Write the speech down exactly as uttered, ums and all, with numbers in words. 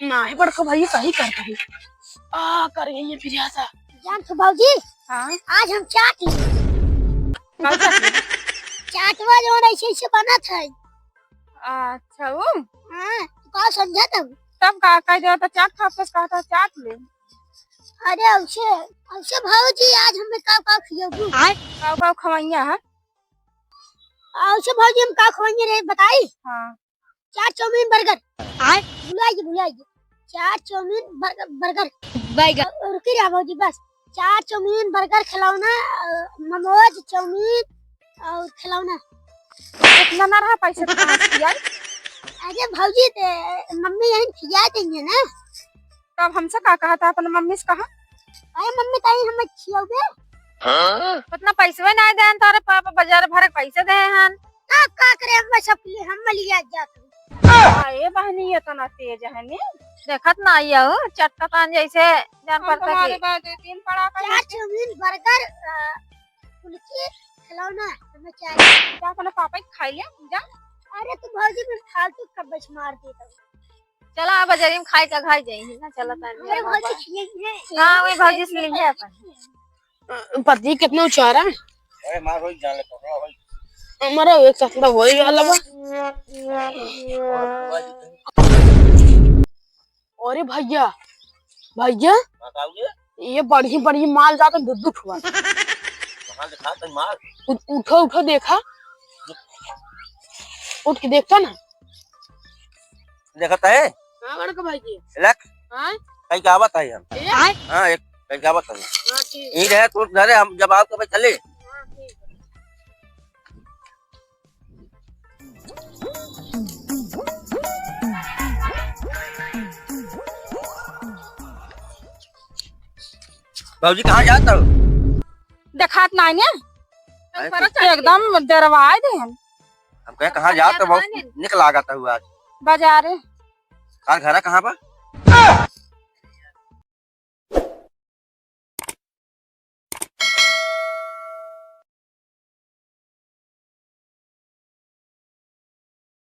ना है बड़का भाई, सही करता है। आ, कर गई है फिर यहाँ से। जान तो भौजी, हाँ? आज हम चाट लिए। कौन सा? चाटवा जो ऐसे ऐसे बनत है। अच्छा, वो? हाँ, तो का समझा तब? तब का कह दिया था, चाट खा, बस कहा था, चाट ले। अरे, उसे, उसे भौजी, आज हमें का का खियाबू? आय? का का खवैया है? आ, उसे भौजी, हम का खवैया रे, बताई? हाँ। चाट, चाउमीन, बर्गर। आय? भुलाइए, भुलाइए। चाट, चाउमीन, बर्गर, बर्गर। बैगन। और रुकी रहा भौजी, बस। चाट, चाउमीन, बर्गर, खिलौना, अ, मोमोज, चाउमीन और खिलौना। इतना ना रहा पैसा तो कहाँ से खियाई? अरे भौजी, ते मम्मी यहीं खिया देंगे ना। तब हमसे का कहा था, अपने मम्मी से कहा? अरे मम्मी, ताई हमें खियाओगे? हाँ? उतना पैसवे नहीं देन तारे पापा, बाजार भरे पैसे दे हन। का, का करे, हम सब लिए, हम लिया जाते। अरे बहनी, ये तो ना तेज है नी। देखत ना आइया हो, चटकतान जैसे जान हम पड़ता तुम्हारे कि बाद दो तीन पड़ा कर चाट, चाउमीन, बर्गर, अ, फुल्की, खिलौना, हमें चाहिए। जा अपने पापा के खाई ले, जा। अरे तू भौजी में फालतू खब्बस मार देता हूँ। चला, अब बजारी में खाए का खाई जाई है ना, चला तानी। अरे भौजी खियाई है। हाँ, वही भौजी से लिए अपन। पति कितना उचारा है। अरे मार होई जान ले, पकड़ा होई। हमारा एक साथ में होई वाला बा। अरे भैया, भैया, हाँ, का हो गया? ये बड़ी बड़ी माल जाता दू दू ठुआ। कहाँ दिखा तन माल? उ-, उठो, उठो, देखा। उठ के देखता ना। देखत है? हाँ, बड़का भाई जी। लक। हाँ? कहीं का आवत है हम। ए? हाँ, एक कहीं का आवत है। हाँ, ठीक। यहीं रहे, तू घरे, हम जब आओ तो भाई चले। हाँ, ठीक है। भौजी, कहाँ जात हो? देखात नाई ने? अरे, एकदम डरवाए दे हम। हम कहे, कहाँ जात हो? बहुत निक लागत है आज। बाजारे। तार घरा कहाँ बा?